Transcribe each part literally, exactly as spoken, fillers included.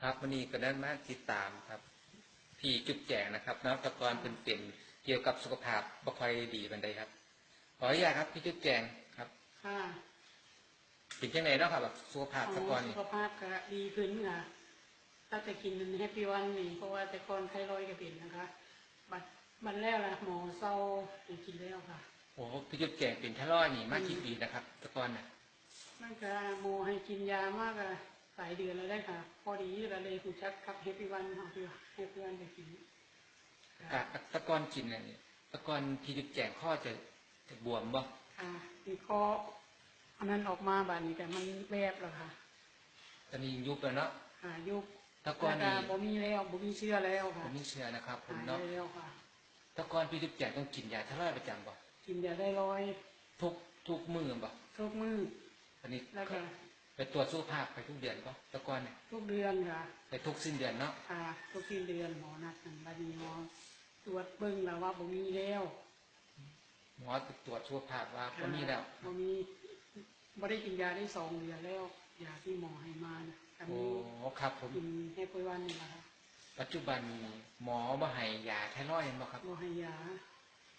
ครับ วันนี้ก็ได้มาติดตามครับ พี่จุ๊บแจงนะครับเนาะ แต่ก่อนเพิ่นเป็นเกี่ยวกับสุขภาพบ่ค่อยดีปานใดครับ ขออนุญาตครับ พี่จุ๊บแจงครับ ค่ะ เป็นจังไดเนาะครับ แบบสุขภาพ อ๋อ แต่ก่อนนี่ สุขภาพก็ดีขึ้นค่ะ ตั้งแต่กินแฮปปี้วันนี่ เพราะว่าแต่ก่อนไทรอยด์ก็เป็นนะคะ บัด บัดแล้วล่ะ หมอเซาให้กินแล้วค่ะ โอ้ พี่จุ๊บแจงเป็นไทรอยด์นี่มา อืม กี่ปีนะครับ แต่ก่อนน่ะ มันก็หมอให้กินยามาก็หลายเดือนแล้วได้ค่ะ พอดีก็เลยรู้จักกับแฮปปี้วัน เอาที่แฮปปี้วันไปกิน อ่ะ แต่ก่อนกินน่ะนี่ แต่ก่อนพี่จุ๊บแจงคอจะ จะบวมบ่ ค่ะ มีข้ออันนั้นออกมา บัดนี้ก็มันแวบแล้วค่ะ ตอนนี้ยุบแล้วเนาะ ค่ะ ยุบ แต่ก่อนนี่ แล้วก็บ่มีแล้ว บ่มีเชื้อแล้วค่ะ บ่มีเชื้อนะครับผมเนาะ หายแล้วค่ะ แต่ก่อนพี่จุ๊บแจงต้องกินยาไทรอยด์ประจำบ่ กินยาไทรอยด์ ทุก ทุกมื้อบ่ ทุกมื้อ อันนี้ แล้วก็ ไปตรวจสุขภาพไปทุกเดือนบ่ แต่ก่อนเนี่ย ทุกเดือนค่ะ ไปทุกสิ้นเดือนเนาะ ค่ะ ทุกสิ้นเดือนหมอนัดกัน บัดนี้หมอตรวจเบิ่งแล้วว่าบ่มีแล้ว หมอตรวจสุขภาพว่าบ่มีแล้ว บ่มี บ่ได้กินยาได้สองเดือนแล้ว ยาที่หมอให้มานะ อัน โอ้ นี้ ครับผม กินแฮปปี้วันนี่แหละค่ะ ปัจจุบันหมอบ่ให้ยาไทรอยด์แม่นบ่ครับ บ่ให้ยา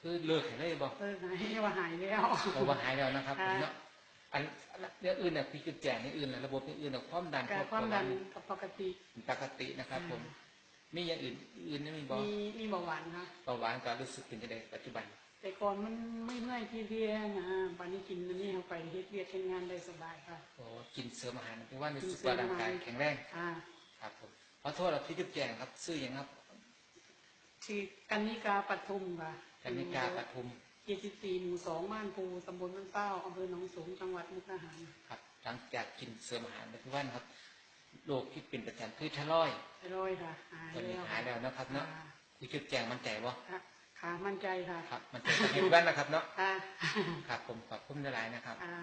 คือเลิกให้เลยบ่ เลิกให้ ว่าหายแล้ว โอ้ ว่าหายแล้วนะครับผมเนาะ ค่ะ อัน อันอย่างอื่นน่ะ พี่จุ๊บแจงอย่างอื่นน่ะ ระบบอย่างอื่นน่ะ ความดัน ก็ พวก ความดัน เบาหวาน ก็ปกติ ปกตินะครับผม อ่า มีอย่างอื่น อื่นมีบ่ มี มีเบาหวานค่ะ เบาหวานก็รู้สึกเป็นจังไดปัจจุบัน แต่ก่อนมันเมื่อยๆเพลียๆนะ บัดนี้กินอันนี้เข้าไปเฮ็ดเวียกเฮ็ดงานได้สบายค่ะ โอ้ กินเสริมอาหาร เพราะว่ารู้สึกว่าร่างกายแข็งแรง ค่ะ ครับผม ขอโทษครับ พี่จุ๊บแจงครับ ชื่อหยังครับ ชื่อกันนิกาปทุมค่ะ กันนิกาปทุม เจ็ดสิบสี่ หมู่สอง บ้านภู ตำบลบ้านเป้า อำเภอหนองสูง จังหวัดมุกดาหาร ครับ หลังจากกินเสริมอาหารไปทุกวันครับ โรคที่เป็นประจำคือไทรอยด์ ไทรอยด์ค่ะ หาย ตอนนี้ แล้ว หายแล้วนะครับเนาะ ค่ะ พี่จุ๊บแจงมั่นใจบ่ ค่ะ ค่ะ มั่นใจค่ะ ครับ มั่นใจกับแฮปปี้วันนะครับเนาะ ค่ะ ครับผม ขอบคุณหลายๆนะครับ ค่ะ